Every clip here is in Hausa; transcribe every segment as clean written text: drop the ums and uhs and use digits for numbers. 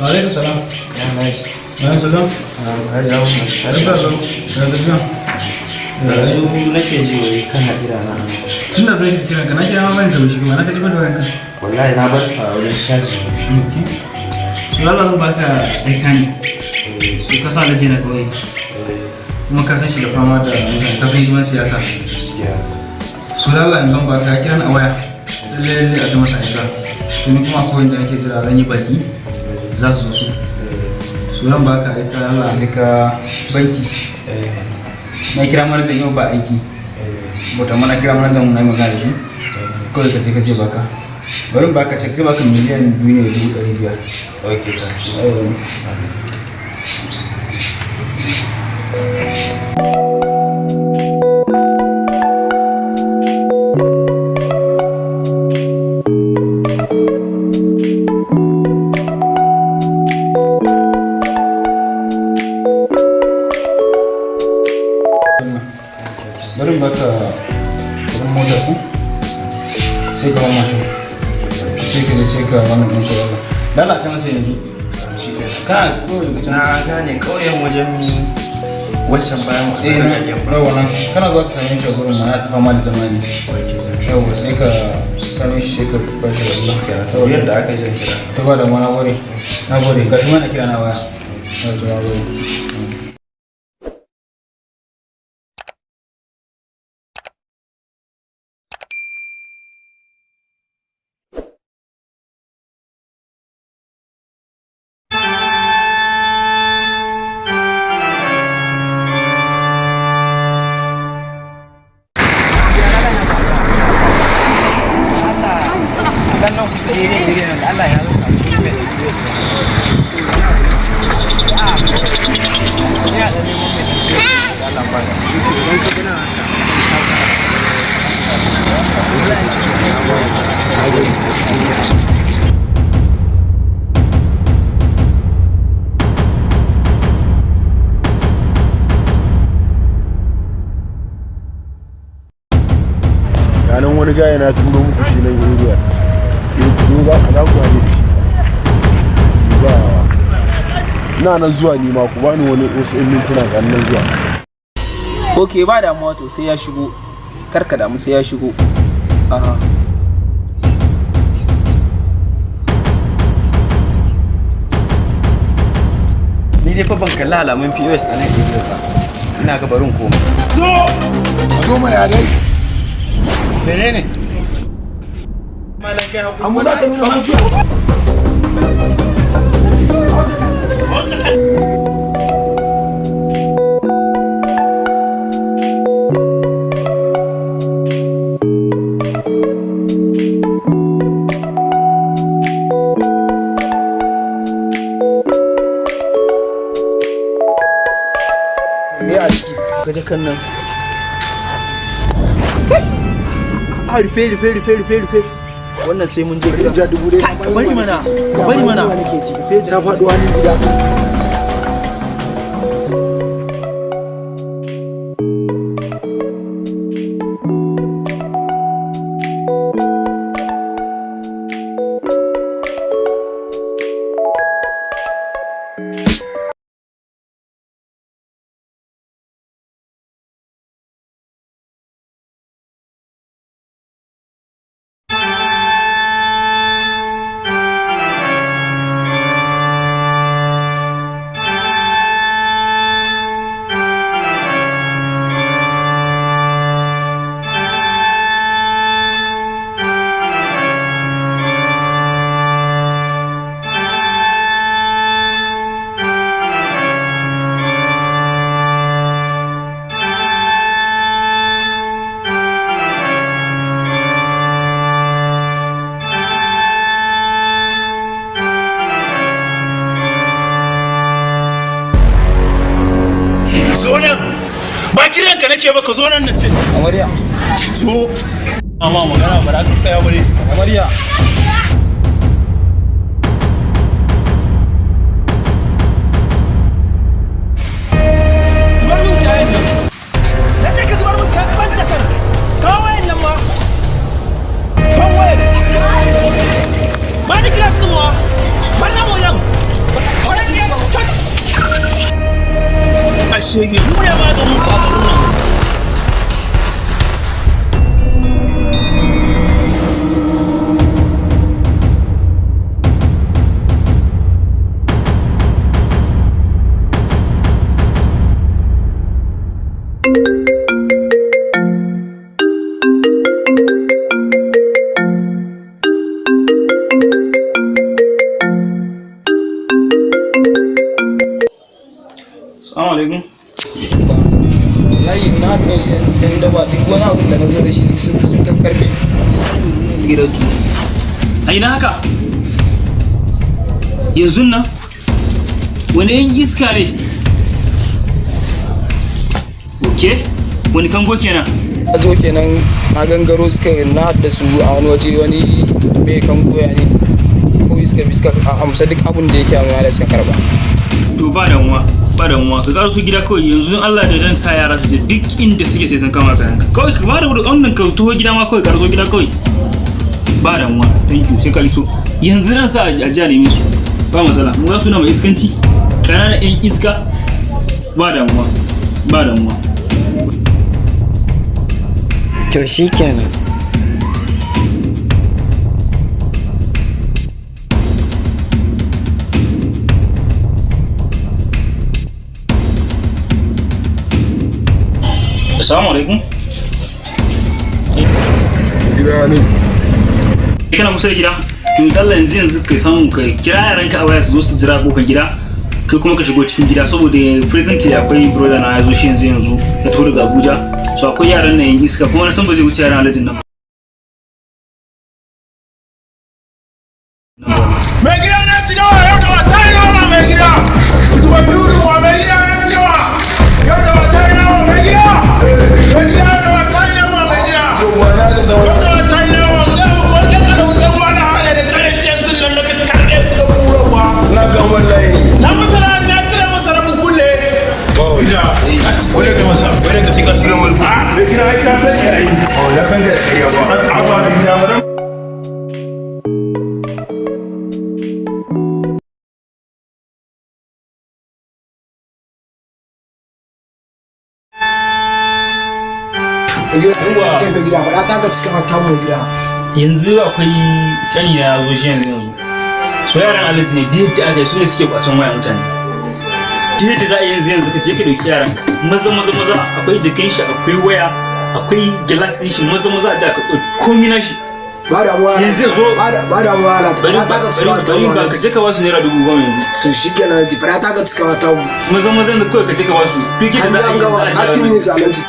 Alaikum salam. Ya nice. Na salam. Haji. Ya tafiya. Yanzu nake ji wai kana kira na. Tun da zai kira ka, na kira ma bayan ka bai shiga ba, na ka ji da wayanka. Wallahi na bar ta wurin caji. Okay. So Allah zan baka aika ne. Su ka sa alaji na kawai. Kuma ka san shi da fama da mutane, ka san hidiman siyasa. Gaskiya. So Allah yanzu zan baka, ya kira ni a waya. Lalle lalle a ga masa aika. So ni kuma akwai wanda nake jira zan yi baki za su zo su. So zan baka aika, Allah sai ka banki. Na kira manajan yau ba aiki. But amma na kira manajan na yi magana da shi. Kawai ka je ka ce baka. Bari in baka cek, zai baka 2,500,000 ne. Okay, sir. Bari in baka kudin motar ku, sai ka hau mashin, sai ka je sai ka wannan ɗin sai Allah lala ka masa yanzu ka ko daga can. Na gane ƙauyen wajen wancan bayan Eh, na ragagen ba. Yawa nan kana zuwa ka same shi a gurin ma ya tafa ma da jama'a ne. Okay, sir. Yawa, sai ka same shi sai ka ba shi Allah. To yadda aka yi zan kira. Ta ba da ma, na gode, na gode. Gashi ma na kira na waya. Yawa, to na gode. Dan nan kusa area area nan da Allah ya zan samu kuɗi mai ɗari US ne. Ina da neman mai ɗari US da Allah ba. Idan ka gina haka. Ranar wani gaya na turo muku shi nan area. Eh, ku zo za ku haɗu da shi. Ba ina nan zuwa, ni ma ku bani wani wasu 'yan mintuna, ga nan zuwa. Ok, ba damuwa. To sai ya shigo, kar ka damu, sai ya shigo. Aha. Ni dai fa ban kalli alamun POS a nan area ba. Ina ga barin koma. A zo mana dai. Menene? Amma za ka nuna hujja. Me a ciki? Ka je kan nan. A rufe, rufe, rufe, rufe, rufe. Wannan sai mun je gida. Ja 1000. Ka bari mana. Ka bari mana. Ta faɗo hannun gida. Zo nan, ba kiran ka nake ba, ka zo nan na ce. Amarya. Zo, amma magana ba za ka tsaya ba ne. Amarya. Zubar min kayan nan, na ce ka zubar min kayan ban jakar, kawo wayan nan ma, ban wayar, ba ni glass din ma, ban nan wajen. Shege, mu ne maganin ku a garin nan. Assalamu alaikum. Wallahi na haɗu sai ɗan daba, duk wani abu da na zo da shi duk sun karɓe. Giratu. A ina haka? Yanzu nan? Wani yan iska ne? Ok, wani kango kenan? Na zo kenan, na gangaro, suka na haɗu da su a wani waje, wani mai kan goya ne ko iska bi suka amsa duk abin da yake a da suka karba. To ba damuwa, ba damuwa, ka karaso gida kawai yanzu in Allah da dan sa yara su je duk inda suke sai sun kama kayanka. Kawai ka bada wannan, ka taho gida ma kawai, karaso gida kawai. Ba damuwa, thank you, sai ka iso. Yanzu nan sa a ji a neme su. Ba matsala, mu za su na mai iskanci. Ƙananan 'yan iska, ba damuwa, ba damuwa. To shi kenan. Assalamu alaikum. Gida ne. Kana kusa da gida? To Allah, yanzu yanzu ka samu ka kira yaranka a waya su zo su jira kofar gida, kai kuma ka shigo cikin gida, saboda presently akwai brother na ya zo shi yanzu yanzu ya taho daga Abuja. So akwai yaran nan yan iska, kuma na san ba zai wuce yaran alhajin nan. Mai gida na ci gawa yau da wata yi noma mai gida. Zuwa dudu wa mai gida na ci gawa. Yau da wata yi noma mai gida. Mai gida yau da wata yi noma mai gida. Yau da wata yi noma. Wajen ka da wajen wani haya da ƙarshen sun nan maka karɓe su da kura. Na ga wallahi. Na masa na na cire masa rabin kulle. Wani ka masa, wani ka sai ka cire mulku. Mai gida ai ka sani ai. Na san ka da ba. Abuwa mai gida ba. Kai mai gida, faɗa ta ka cika ta mu gida. Yanzu akwai ƙani na ya zo shi yanzu yanzu. So yaran alhaji ne, duk yadda aka yi su ne suke kwacen waya mutane. Duk yadda za a yi yanzu yanzu ka je ka ɗauki yaran ka. Maza maza maza, akwai jikin shi, akwai waya, akwai gilas ɗin shi, maza maza a je ka ɗauki komi na shi. Ba damuwa. Yanzu ya zo. Ba damuwa na. Bari Faɗa ta ka cika bari ta mu. bari ba ka je ka ba su ₦10,000 yanzu. To shi kenan, faɗa ta ka cika ta mu. Maza maza yanzu kawai ka je ka ba su. Duk yadda An za a yi yi an gama yanzu a je a 30 minutes, alhaji.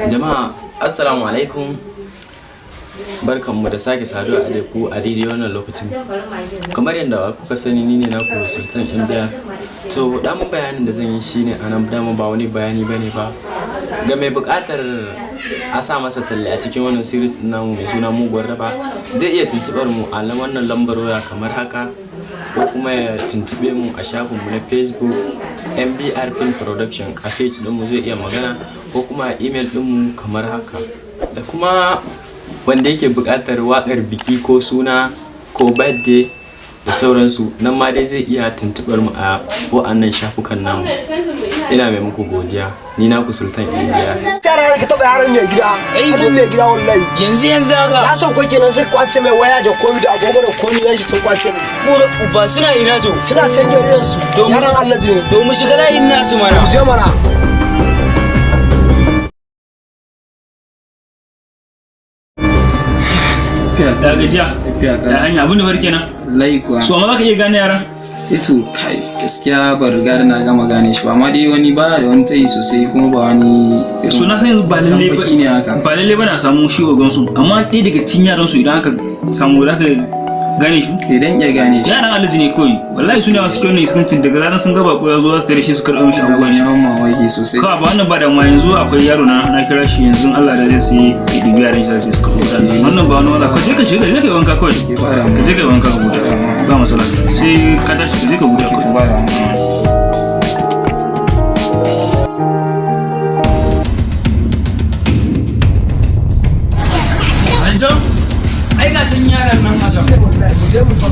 Jama'a, assalamu alaikum. Barkanmu da sake saduwa da ku a daidai wannan lokacin. Kamar yadda kuka sani, ni ne naku Sultan Indiya. To dan bayanin da zan yi shine anan, dama ba wani bayani bane ba. Ga mai buƙatar a sa masa talle a cikin wannan series din namu mai suna Muguwar Daba, zai iya tuntuɓar mu a wannan lambar waya kamar haka, ko kuma ya tuntuɓe mu a shafinmu na Facebook MBR Film Production, a page ɗinmu zai iya magana, ko kuma a email ɗinmu kamar haka. Da kuma wanda yake buƙatar waƙar biki ko suna ko birthday da sauransu, nan ma dai zai iya tuntuɓar mu a wa'annan shafukan namu. Ina mai muku godiya, ni naku Sultan Indiya. Yara ka taɓa yaran mai gida. Abin mai gida wallahi. Yanzu yanzu haka. Na son ko kenan sai kwace mai waya da komi da agogo da komi na shi sun kwace mai. Kura uba, suna ina to? Suna can gariyan su. Yaran alhaji ne. To mu shiga layin nasu mana. Mu je mana. Ya gajiya? Ya hanya, abin da bari kenan. Wallahi kuwa. So amma za ka iya gane yaran? Ito kai, gaskiya ban riga da na gama gane shi ba, amma dai wani ba da wani tsayi sosai, kuma ba wani irin So na san yanzu ba lalle dan baki ne haka. ba lalle ba na samu shi ogan su, amma ɗaya daga cikin yaran su idan aka samu za ka gane shi. Idan ya gane shi. Yaran alhaji ne kawai, wallahi su ne masu kyau ne iskancin, daga zaran sun ga bako ya zo za su tare shi su karɓo mishi abubuwan shi. Yawan mamaki sosai. Kawai ba wannan ba damuwa, yanzu akwai yaro na, na kira shi yanzu, Allah da zai sai ya ɗibi yaran shi sai su karɓo. Wannan ba wani wala, ka je ka shiga, je ka yi wanka kawai. Ka je ka yi wanka ka huta, ba matsala, sai ka tashi ka je ka huta kawai. Aljan, ai ga can yaran nan a can.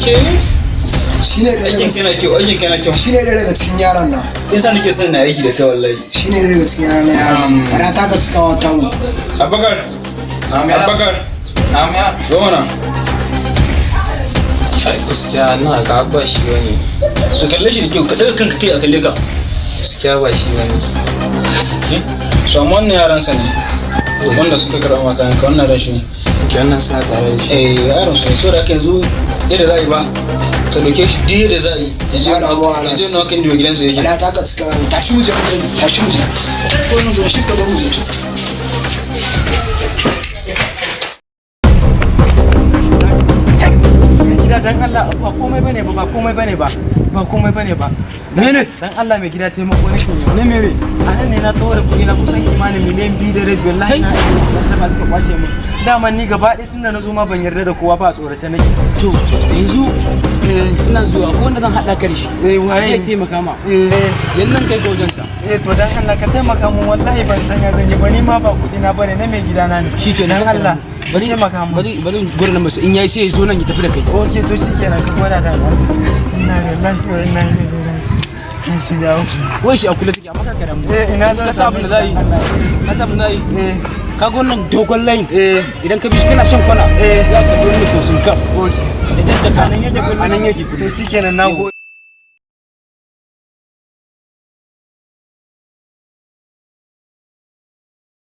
Okay. Shine ɗaya daga Aikin kana kyau, aikin kana kyau. Shine ɗaya daga cikin yaran nan. Yasa nake son na aiki da kai wallahi. Shine ɗaya daga cikin yaran nan ya ana taka cikawa ta mu. Abubakar. Abubakar. Zo mana. Gaskiya na ga ba shi bane. Ka kalle shi da kyau, ka ɗaga kanka kai a kalle ka. Gaskiya ba shi bane. Okay. So amma wannan yaran sa ne. Wanda suka karɓa maka kayan ka, wannan yaran shi ne. Wannan suna tare da shi. Eh, yaran su ne. So da haka yanzu yadda za a yi ba, ka ɗauke shi duk yadda za a yi. Ya je Ba damuwa, ya je na kan inda gidansa yake. Ana taka cikawa, tashi mu je mu gani, tashi mu je. Wannan zo shi ka zo mu je. Gida, dan Allah, ba komai bane ba, ba komai bane ba, ba komai bane ba. Mene? Dan Allah mai gida, taimako nake ne. Ne mere? A nan ne na tsawo da kuɗi na kusan kimanin 2.5 miliyan, wallahi na da suka kwace min. Dama ni gaba ɗaya tunda na zo ma ban yarda da kowa ba, a tsorace nake. To yanzu ina zuwa ko wanda zan haɗa ka da shi. Eh, waye? Zai taimaka ma. Eh. Yanzu nan kai ka wajensa. Eh, to dan Allah ka taimaka mun, wallahi ban san ya zan yi ba, ni ma ba kuɗi na bane, na mai gida na ne. Shikenan. Dan Allah bari taimaka mun. Bari gurin nan masa, in yayi sai ya zo nan ya tafi da kai. Okay, to shikenan, ka gwada da Allah. Inna lillahi wa inna ilaihi raji'un. Na shiga uku. Wai shi a kula take, amma ka karamu. Eh, ina zan Ka sa abin da za yi. Ka sa abin da za yi. Eh. Ka ga wannan dogon layin. Eh. Idan ka bi shi kana shan kwana. Eh. Za ka dole ko sun kam. Okay. Da jajjaka. A nan yake. A nan yake. To shikenan, na gode.